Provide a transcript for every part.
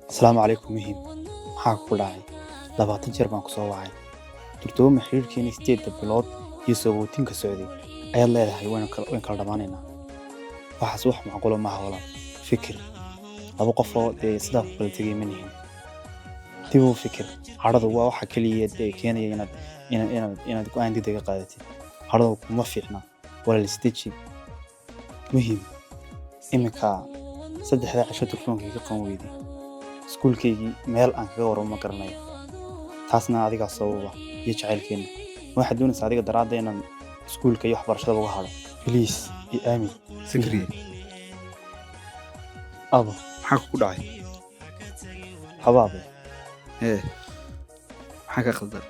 Asalaamu calaykum. Muhiim, maxaa ku dhacay? 20 jeer baan ku soo wacay. Durtooma xiriirkeena 8-da bilood iyo sagootinka socday ayaad leedahay waynu kala dhammaanaynaa. Waxaas wax macquula maaha, walaal. Fikir, laba qof oo dee sidaa ku kala tegay ma nihin. Dib u fikir. Cadhadu waa waxa keliya dee keenaya inaad go'aan degdeg ah qaadatid. Cadhadu kuma fiicna, walaal. Isdeji. Muhiim, iminka 3-da cisho telefoonka iga qaban weyday, iskuulkaygii meel aan kaga warramo ma garanayo. Taasna adigaa sababa iyo jacaylkeenna. Waxaad doonaysaa adiga daraadda inaan iskuulka iyo waxbarashada uga hadho. Please, i aamin. Sakriye. Abo. Maxaa kugu dhacay? Habaabe. Ee, maxaa ka khaldan?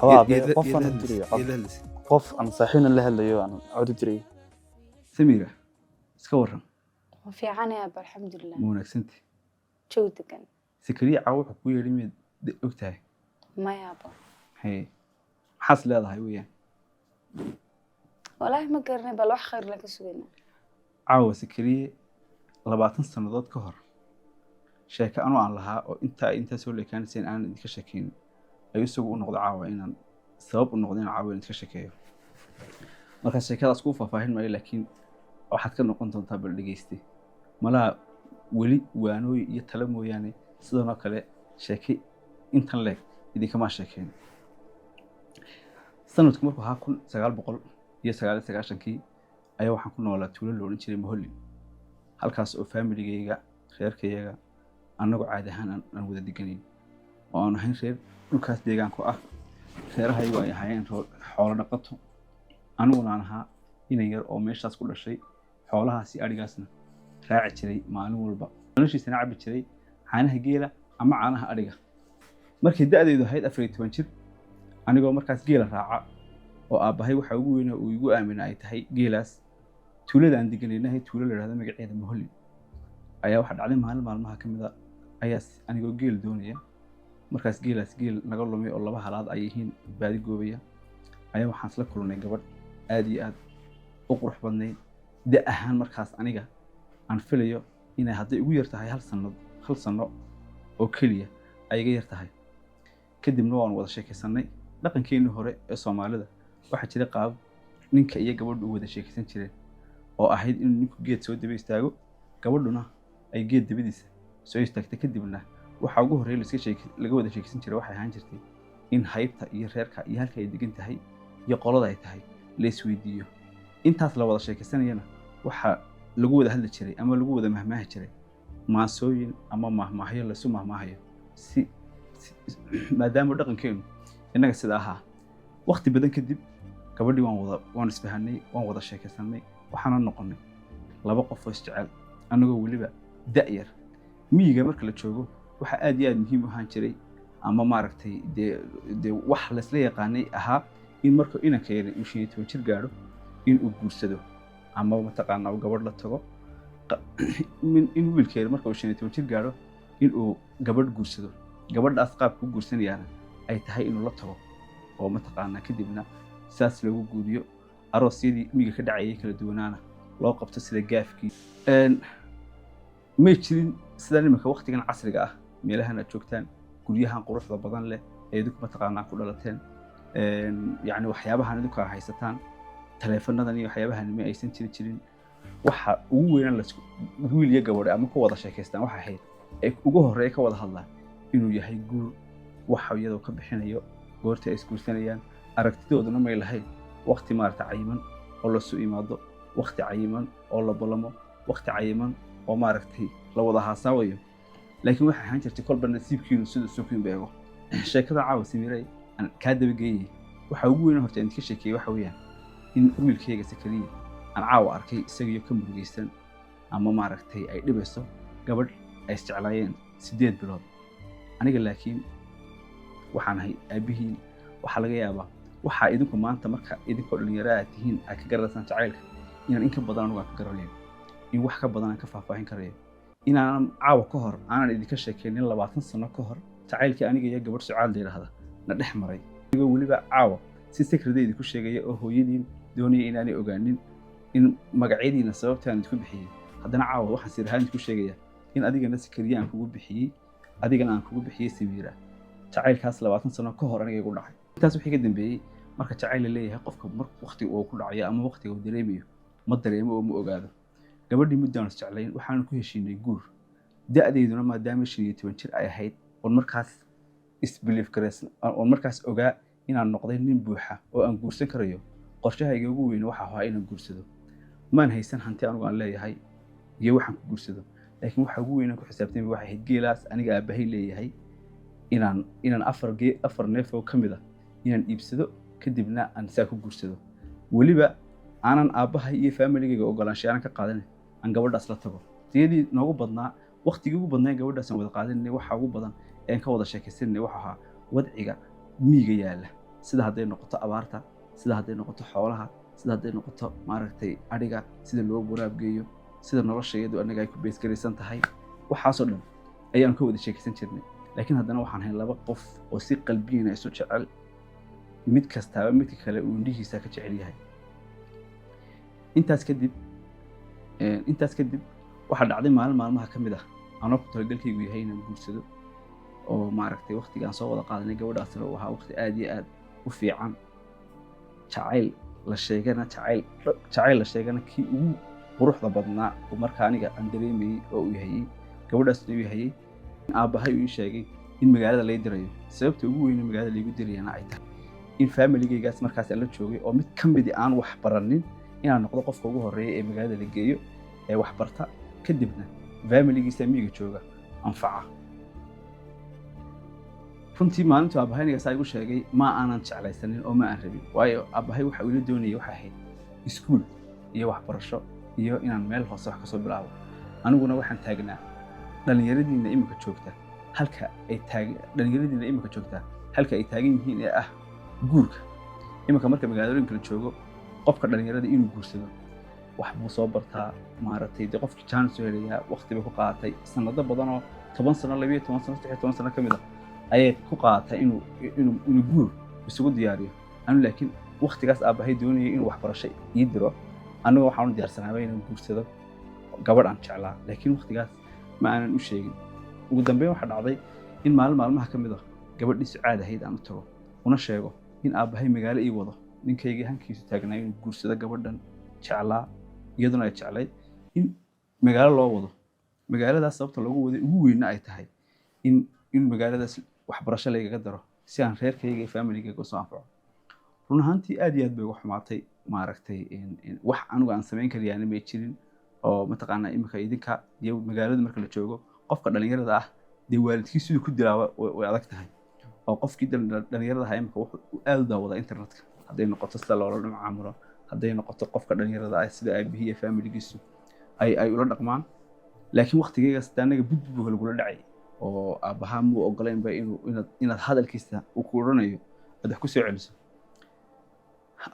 Habaabe, qof aan u dirayo cod. Yaad la hadlaysay? Qof aan saaxiibna la hadlayo, aan cod u dirayo. Samira, iska waran? Waan fiicanaya aba, alxamdulilah. Ma wanaagsanti? Jawi degan. Sakriye caawa wuxuu kuu yeedhay miyaad og tahay? Maya, aba. Haye, maxaas leedahay weeyaan? Walaahi ma garanay, bal wax khayr laga sugayna. Caawa Sakriye 20 sannadood ka hor sheeko anuu aan lahaa oo intaa soo leekaanayseen aanan idinka sheekayn ayuu isagu u noqday caawa inaan sabab u noqday inaan caawa idinka sheekeeyo. Marka sheekadaas kuu faahfaahin maayo, laakiin waxaad ka noqon doontaa bal dhegeyste. Malaha weli waanooyi iyo talo mooyaane sidan oo kale sheeke intan leeg idinkamaa sheekeyn. Sanadku markuu ahaa 1999-kii ayaa waxaan ku noolaa tuulo la odhan jiray Moholli, halkaas oo familigayga, reerkayaga, annagu caadi ahaan aan wada deganayn oo aan ahayn reer dhulkaas deegaanku ah. Reerahayagu ay ahaayeen xoolo dhaqato, aniguna aan ahaa inan yar oo meeshaas ku dhashay, xoolahaasi adhigaasna raaci jiray, maalin walba noloshiisana cabbi jiray caanaha geela ama caanaha adhiga. Markii da'daydu ahayd 14 jir, anigoo markaas geela raaca oo aabbahay waxa ugu weyna uu igu aamina ay tahay geelaas, tuulada aan deganaynahay, tuulo la idhahdo magaceeda Moholli, ayaa waxaa dhacday maalin maalmaha ka mid a ayaa anigoo geel doonaya, markaas geelaas geel naga lumay oo laba halaad ay yihiin baadi goobaya, ayaa waxaan isla kulnay gabadh aad iyo aad u qurux badnayd, da ahaan markaas aniga aan filayo inay hadday ugu yar tahay hal sanad, hal sano oo keliya ay iga yar tahay. Kadibna waan wada sheekaysanay. Dhaqankeennii hore ee Soomaalida waxaa jira qaab ninka iyo gabadhu u wada sheekaysan jireen oo ahayd inuu ninku geed soo daba istaago, gabadhuna ay geed dabadiisa soo istaagta. Kadibna waxa ugu horreeya laiska sheek laga wada sheekaysan jiray waxay ahaan jirtay in haybta iyo reerka iyo halka ay degan tahay iyo qolada ay tahay la isweydiiyo. Intaas la wada sheekaysanayana waxaa lagu wada hadli jiray ama lagu wada mahmaahi jiray maansooyin ama mahmaahyo laisu mahmaahayo, si maadaama dhaqankeenu innaga sida ahaa. Waqti badan kadib gabadhii waan isfahanay, waan wada sheekaysanay, waxaana noqonay laba qof oo isjecel, annagoo weliba da'yar. Miyiga marka la joogo waxaa aad iyo aad muhiim u ahaan jiray ama maaragtay dee wax laysla yaqaanay ahaa in marka inanka yar uu 15 jir gaadho in uu guursado ama mataqaanaa uu gabadh la tago, in wiilka yar marka uu 15 jir gaadho in uu gabadh guursado, gabadhaas qaabka u guursanayaana ay tahay inuu la tago oo mataqaanaa kadibna saas loogu guuriyo, aroosyadii miyiga ka dhacayay kala duwanaana loo qabto sida gaafkii. May jirin sidaan iminka waqtigan casriga ah meelahan aad joogtaan, guryahan quruxda badan leh ee idinku mataqaanaa ku dhalateen, yacni waxyaabahan idinku aa haysataan, taleefanadan iyo waxyaabahan ma aysan jiri jirin. Waxa ugu weynaan lasku wiil iyo gabadh ama ku wada sheekaystaan waxay ahayd ay ugu horreeya ka wada hadlaan inuu yahay guur, waxa iyadoo ka bixinayo goorta ay isguursanayaan. Aragtidooduna may lahayn waqti maarata cayiman oo lasu imaado, waqti cayiman oo la balamo, waqti cayiman oo maaragtay la wada haasaawayo, laakiin waxay ahaan jirtay kolba nasiibkiinu siduu suukin beego. Sheekada caawa, Samiiray, aan kaa dabageeyay, waxa ugu weyn horta aan idinka sheekeeyey waxa weeyaan in wiilkayga Sakariya aan caawa arkay isagiyo ka murugaysan ama maaragtay ay dhibayso gabadh ay isjeclaayeen 8 bilood. Aniga laakiin waxaan ahay aabbihiin. Waxaa laga yaabaa waxaa idinku maanta marka idinkoo dhalinyaro aad tihiin aad ka garanaysaan jacaylka inaan in ka badan anigu aan ka garanayo, in wax ka badan aan ka faahfaahin karayo, inaanan caawa ka hor aanan idinka sheekaynin 20 sano ka hor jacaylkii aniga iyo gabadh Sucaad la yidhaahda na dhex maray, anigoo weliba caawa si secret idinku sheegaya oo hooyadiin doonaya inaanay ogaanin in magacyadiina sababtaan idinku bixiyey. Haddana caawa waxaan sir ahaan idinku sheegaya In adigana Sakariya aan kugu bixiyey, adigana aan kugu bixiyey Samiira. Jacaylkaas 20 sano ka hor aniga igu dhacay. Intaas wixii ka dambeeyey, marka jacayl la leeyahay, qofka mar waqtiga uu ku dhacayo ama waqtiga uu dareemayo ma dareemo oo ma ogaado. Gabadhii muddaan is jeclayn, waxaanu ku heshiinay guur. Da'dayduna maadaama 15 jir ay ahayd, oon markaas isbelief garaysn, oon markaas ogaa inaan noqday nin buuxa oo aan guursan karayo, qorshahayga ugu weyn waxa ahaa inaan guursado. Maan haysan hanti anigu aan leeyahay iyo waxaan ku guursado, laakiin waxa ugu weyn aan ku xisaabtamay waxay ahayd geelaas aniga aabbahay leeyahay inaan afar neef oo ka mid ah inaan iibsado, kadibna aan saa ku guursado. Weliba aanan aabbahay iyo familigayga ogolaanshay aanan ka qaadan, aan gabadhaas la tago. Tiyadii noogu badnaa, waqtigii ugu badnaa gabadhaas aan wada qaadanay, waxa ugu badan een ka wada sheekaysanay waxa ahaa wadciga miyiga yaalla, sida hadday noqoto abaarta, sida hadday noqoto xoolaha, sida hadday noqoto maaragtay adhiga, sida loo waraabgeeyo, sida nolosha iyadu anaga ay ku beesgaraysan tahay. Waxaasoo dhan ayaan ka wada sheekaysan jirnay. Laakiin haddana waxaan hayn laba qof oo si qalbiyana isu jecel, mid kastaaba midka kale uu indhihiisa ka jecel yahay. Intaas kadib waxaa dhacday maalin maalmaha ka mid ah, anoo ku talagalkaygu yahay inaan guursado, oo maaragtay waqtiga aan soo wada qaadanay gabadhaasna uu ahaa waqti aad iyo aad u fiican, jacayl la sheegana kii ugu quruxda badnaa oo markaa aniga aan dareemayey oo uu yahayey, gabadhaasna uu yahayey. Aabbahay uu ii sheegay in magaalada lay dirayo. Sababta ugu weyne magaalada laygu dirayana ay tahay in familigaygaas markaas aan la joogay oo mid ka midi aan wax baranin, inaan noqdo qofka ugu horreeya ee magaalada la geeyo ee wax barta, kadibna familigiisa miyiga jooga anfaca. Runtii maalintuu aabbahay aniga saa igu sheegay, ma aanan jeclaysanin oo ma aan rabin, waayo aabbahay waxa uu ila doonayay waxay ahayd iskuul iyo waxbarasho iyo inaan meel hoose wax kasoo bilaabo. Aniguna waxaan taagnaa dhalinyaradiina imika joogta halka ay taagan yihiin ee ah guurka. Iminka marka magaalooyinka la joogo, qofka dhalinyarada inuu guursado wax buu soo bartaa, maaragtay dee qofkii chance soo helayaa, waqti bay ku qaadatay, sanado badanoo 10 sano, 12 sano, 13 sano ka mid ah ayay ku qaadatay inuu guur isugu diyaariyo. Anu laakiin waqtigaas aabbahay doonayay inuu waxbarasho ii diro, aniga waxaan u diyaarsanaaba inaan guursado gabadh aan jeclaa, laakiin waqtigaas ma aanan u sheegin. Ugu dambeyn waxaa dhacday in maalin maalmaha ka mid ah gabadhii Sucaad ahayd aan u tago, una sheego in aabbahay magaalo ii wado, ninkaygii hankiisu taagnaa inuu guursado gabadhan jeclaa, iyaduna ay jeclayd, in magaalo loo wado. Magaaladaas sababta loogu waday ugu weynna ay tahay in magaaladaas waxbarasho laygaga daro si aan reerkayga iyo familigayga usoo anfaco. Run ahaantii aad iyo aad bay uga xumaatay. Maaragtay, wax anigu aan samayn karayaana may jirin, oo mataqaanaa iminka idinka iyo magaalada marka la joogo, qofka dhalinyarada ah dee waalidkii siduu ku dilaa way adag tahay, oo qofkii dhalinyarada ahaa iminka wuxuu aad u daawadaa internetka, hadday noqoto sida loola macaamulo, hadday noqoto qofka dhalinyarada ah sida aabihii iyo familigiisu ay ula dhaqmaan. Laakiin waqtigaygaas de anaga budbud lagula dhacay, oo aabbahaa muu ogolaynba inuu inaad hadalkiisa uu ku odhanayo aad wax ku soo celiso.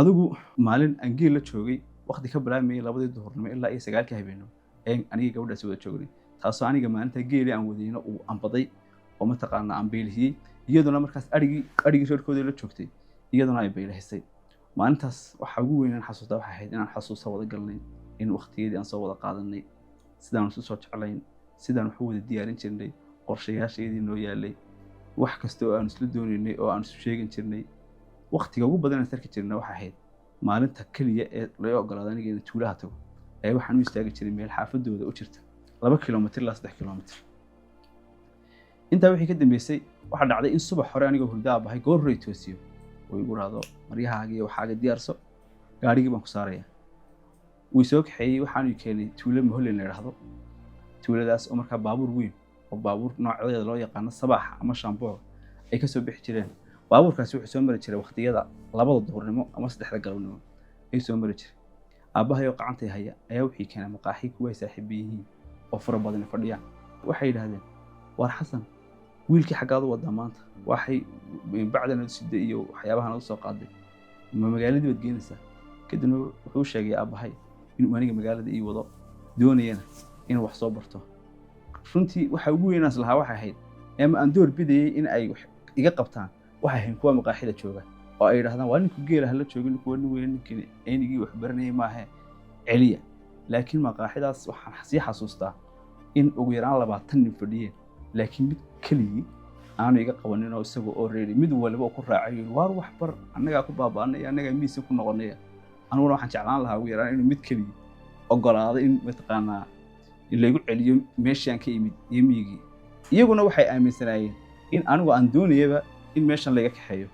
Adigu maalin aan geel la joogay, waqti ka bilaamayay 2dii duhurnimo ilaa iyo 9kii habeenimo ayaan aniga gabadhaasi wada joognay, taasoo aniga maalinta geeli aan wadayno uu ambaday oo mataqaanaa aan beylihiyey, iyaduna markaas adhigii reerkooda la joogtay, iyaduna ay beylihisay. Maalintaas waxa ugu weyn aan xasuustaa waxay ahayd inaan xasuusta wada galnay, in waqtigeedii aan soo wada qaadanay, sidaan isu soo jeclayn, sidaan wax u wada diyaarin jirnay, qorshayaasheedii noo yaalay, wax kasta oo aan isla doonaynay oo aan isu sheegan jirnay. Waqtiga ugu badan aan sarki jirnay waxay ahayd maalinta keliya ee laga ogolaado aniga inaan tuulaha tago ayaa waxaan u istaagi jiray meel xaafadooda u jirta 2 kilomitir ilaa 3 kilomitir. Intaa wixii ka dambeysay, waxaa dhacday in subax hore anigoo hurdo aabahay goor hore toosiyo oo igu dhahdo, "Maryahaaga iyo waxaaga diyaarso, gaarigii baan ku saaraya." Wuu soo kaxeeyey, waxaanu keenay tuulo Maholin la idhaahdo, tuuladaas oo markaa baabuur weyn oo baabuur noocyadeeda loo yaqaano sabaax ama shamboog ay kasoo bixi jireen. Baabuurkaasi wuxuu soo mari jiray waqtiyada 2da duhurnimo ama 3da galabnimo ayuu soo mari jiray. Aabbahay oo qacantay haya ayaa wixii keenay maqaaxi kuwa ay saaxiiba yihiin oo fara badani fadhiyaan. Waxay yidhaahdeen, "Waar Xasan, wiilkii xaggaad u wadaa maanta? Waxay bacdan u siday iyo waxyaabahan u soo qaaday, ma magaaladii baad geenaysaa?" Kadibna wuxuu sheegay aabbahay inuu aniga magaalada ii wado, doonayana inuu wax soo barto. Runtii waxa ugu weynaas lahaa waxay ahayd ama aan door bidayey in ay wax iga qabtaan waxay ahayn kuwa maqaaxida jooga oo ay yidhahdaan, "Waa ninku geela hala joogin, kuwa nin weyn, ninkii aynigii wax baranayay maahe, celiya." Laakiin maqaaxidaas waxaan sii xasuustaa. In ugu yaraan 20 nin fadhiyeen, laakiin mid keligii aanu iga qabanin oo isagoo already mid waliba ku raacay yiri, "Waar wax bar, annagaa ku baaba'anaya, annagaa miisa ku noqonaya." Aniguna waxaan jeclaan lahaa ugu yaraan inuu mid keligii ogolaado in mataqaanaa in laygu celiyo meeshii aan ka imid iyo miyigii. Iyaguna waxay aaminsanaayeen in anigu aan doonayaba in meeshan layga kaxeeyo.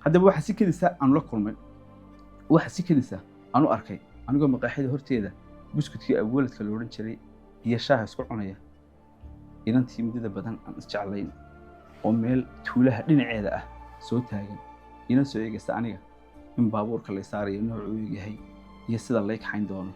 Haddaba waxaa si kedisa aanu la kulmay, waxa si kedisa aan u arkay anigoo maqaaxida horteeda buskudkii abwaladka la odhan jiray iyo shaaha isku cunaya, inantii muddada badan aan isjeclayn oo meel tuulaha dhinaceeda ah soo taagan, ina soo eegaysa aniga, in baabuurka lay saarayo noocuu yahay iyo sida lay kaxayn doono.